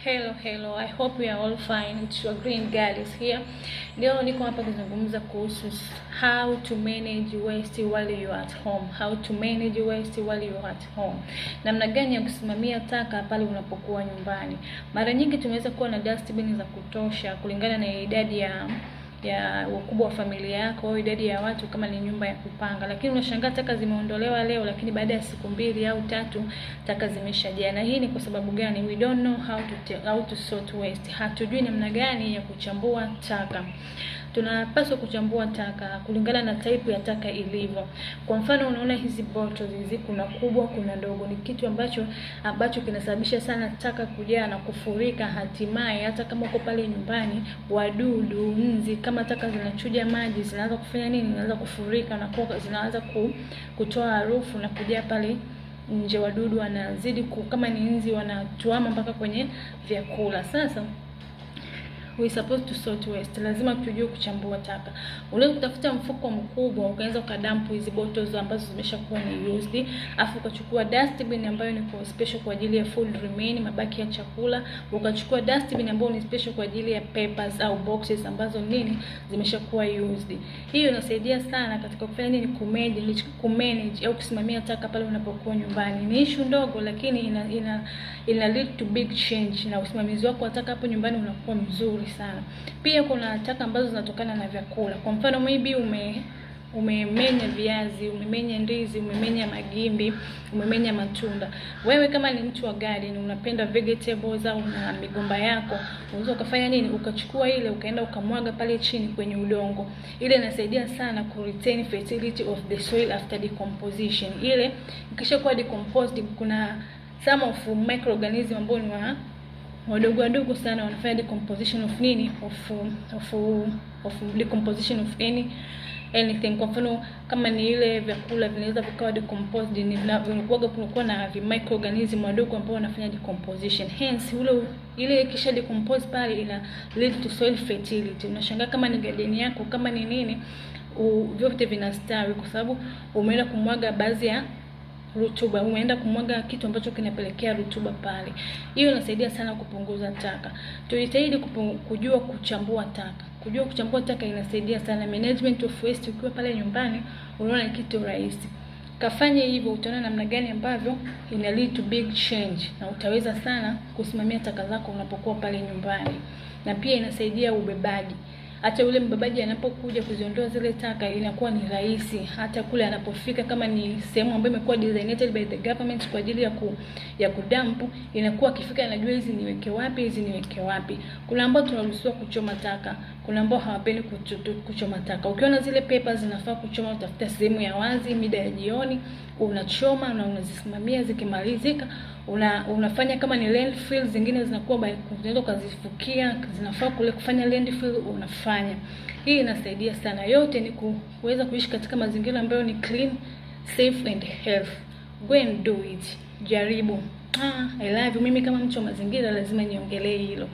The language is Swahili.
Hello, hello. I hope we are all fine. It's your green girl is here. Leo niko hapa kuzungumza kuhusu how to manage waste while you are at home. How to manage waste while you are at home. Namna gani ya kusimamia taka pale unapokuwa nyumbani. Mara nyingi tumeweza kuwa na dustbin za kutosha kulingana na idadi ya ukubwa wa familia yako au idadi ya watu kama ni nyumba ya kupanga, lakini unashangaa taka zimeondolewa leo, lakini baada ya siku 2 au 3 taka zimeshajaa. Na hii ni kwa sababu gani? We don't know how to sort waste. Hatujui namna gani ya kuchambua taka. Tunapaswa kuchambua taka kulingana na type ya taka ilivyo. Kwa mfano, unaona hizi bottles hizi, kuna kubwa, kuna ndogo. Ni kitu ambacho kinasababisha sana taka kujaa na kufurika. Hatimaye hata kama uko pale nyumbani, wadudu, nzi, kama taka zinachuja maji, zinaanza kufanya nini? Zinaanza kufurika na kuwa zinaanza kutoa harufu na kujaa pale nje. Wadudu wanazidi kama ni nzi wanatuama mpaka kwenye vyakula. Sasa we supposed to sort waste, lazima tujue kuchambua taka. Unaweza kutafuta mfuko mkubwa ukaanza ukadump hizi bottles ambazo zimeshakuwa ni used, afu ukachukua dustbin ambayo ni kwa special kwa ajili ya food remain, mabaki ya chakula, ukachukua dustbin ambayo ni special kwa ajili ya papers au boxes ambazo nini zimeshakuwa used. Hiyo inasaidia sana katika kufanya nini, kumanage au kusimamia taka pale unapokuwa nyumbani. Ni issue ndogo, lakini ina lead to big change, na usimamizi wako wa taka hapo nyumbani unakuwa mzuri sana. Pia kuna taka ambazo zinatokana na vyakula. Kwa mfano, maybe umemenya viazi, umemenya ndizi, umemenya magimbi, umemenya matunda. Wewe kama ni mtu wa garden, unapenda vegetables au una migomba yako, unaweza ukafanya nini? Ukachukua ile ukaenda ukamwaga pale chini kwenye udongo. Ile inasaidia sana ku retain fertility of the soil after decomposition. Ile ikishakuwa decomposed, kuna some of microorganism ambao ni wa wadogo wadogo sana wanafanya decomposition of nini, of decomposition of anything. Kwa mfano, kama ni ile vyakula vinaweza vikawa decomposed, ni vinakuwa kunakuwa na vi microorganism wadogo ambao wanafanya decomposition. Hence ile ikisha decompose pale ina lead to soil fertility. Unashangaa kama ni garden yako, kama ni nini, vyote vinastawi kwa sababu umeenda kumwaga baadhi ya rutuba, umeenda kumwaga kitu ambacho kinapelekea rutuba pale. Hiyo inasaidia sana kupunguza taka. Tujitahidi kujua kuchambua taka. Kujua kuchambua taka inasaidia sana management of waste. Ukiwa pale nyumbani, unaona ni kitu rahisi. Kafanye hivyo, utaona namna gani ambavyo ina lead to big change, na utaweza sana kusimamia taka zako unapokuwa pale nyumbani. Na pia inasaidia ubebaji. Hata yule mbebaji anapokuja kuziondoa zile taka inakuwa ni rahisi, hata kule anapofika, kama ni sehemu ambayo imekuwa designated by the government kwa ajili ya kudump, inakuwa akifika anajua hizi niweke wapi, hizi niweke wapi. Kuna ambao tunaruhusiwa kuchoma taka, kuna ambao hawapendi kuchoma taka. Ukiona zile papers zinafaa kuchoma, utafuta sehemu ya wazi mida ya jioni, unachoma na unazisimamia. Zikimalizika unafanya kama ni landfill, zingine zinakuwa unaweza ukazifukia, zinafaa kule kufanya landfill, unafanya. Hii inasaidia sana. Yote ni kuweza kuishi katika mazingira ambayo ni clean, safe and healthy. Go and do it. Jaribu. Ah, I love you. Mimi kama mtu wa mazingira lazima niongelee hilo.